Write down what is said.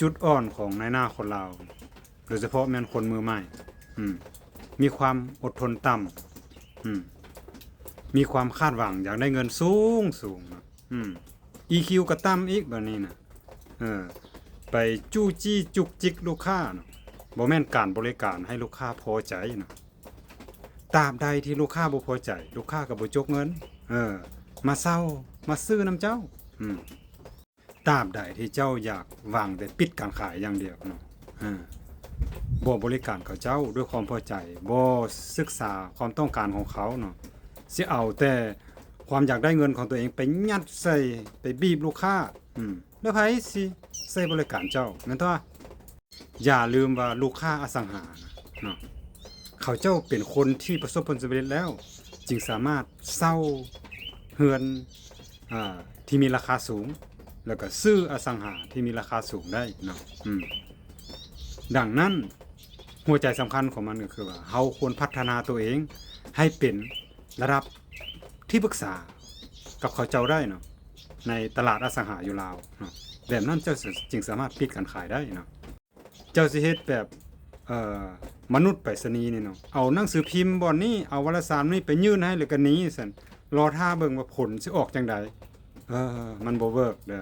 ຈຸດອ່ອນຂອງນາຍໜ້າຄົນລາວ ໂດຍສະເພາະແມ່ນຄົນມືໃໝ່ ອືມ ມີຄວາມອົດທົນຕ່ຳ ອືມ ມີຄວາມຄາດຫວັງຢາກໄດ້ເງິນສູງໆເນາະ ອືມ ອີຄິວກໍຕ່ຳອີກບາດນີ້ນະ ເອີ ໄປຈູ້ຈີ້ຈຸກຈິກລູກຄ້າເນາະ ບໍ່ແມ່ນການບໍລິການໃຫ້ລູກຄ້າພໍໃຈເນາະ. ຕາບໃດທີ່ລູກຄ້າບໍ່ພໍໃຈ ລູກຄ້າກໍບໍ່ຈົກເງິນ ເອີ ມາເຊົ່າ ມາຊື້ນຳເຈົ້າ ອືມ ຕາບໃດທີ່ເຈົ້າຢາກຫວັງແຕ່ປິດການຂາຍຢ່າງດຽວເນາະ ເອີ ບໍ່ບໍລິການເຂົາເຈົ້າດ້ວຍຄວາມພໍໃຈ ບໍ່ສຶກສາຄວາມຕ້ອງການຂອງເຂົາເນາະ ຊິເອົາແຕ່ຄວາມຢາກໄດ້ເງິນຂອງຕົວເອງໄປຍັດໃສ່ ໄປບີບລູກຄ້າ ອືມ ແລ້ວໃຜຊິໃຊ້ບໍລິການເຈົ້າ ແມ່ນຕົວະ? ຢ່າລືມວ່າລູກຄ້າອະສັງຫານະເນາະ ເຂົາເຈົ້າເປັນຄົນທີ່ປະສົບຜົນສຳເລັດແລ້ວ ຈຶ່ງສາມາດເຊົ່າເຮືອນ ອາ ທີ່ມີລາຄາສູງ ແລ້ວກໍຊື້ອະສັງຫາທີ່ມີລາຄາສູງໄດ້ເນາະ ອືມ ດັ່ງນັ້ນ ຫົວໃຈສຳຄັນຂອງມັນກໍຄືວ່າ ເຮົາຄວນພັດທະນາຕົວເອງໃຫ້ເປັນລະດັບທີ່ປຶກສາກັບເຂົາເຈົ້າໄດ້ເນາະ ໃນຕະຫຼາດອະສັງຫາຢູ່ລາວເນາະ ແບບນັ້ນເຈົ້າ ສ- ຈຶ່ງສາມາດປິດການຂາຍໄດ້ເນາະ. ເຈົ້າຊິເຮັດແບບ ເອີ ມະນຸດໄປສະນີນີ້ເນາະ ເອົາໜັງສືພິມບ່ອນນີ້ ເອົາວາລະສານນີ້ໄປຍື່ນໃຫ້ ແລ້ວກໍໜີຊັ້ນ ລໍຖ້າເບິ່ງວ່າຜົນຊິອອກຈັ່ງໃດ ເອີ ມັນບໍ່ເວີກເດີ້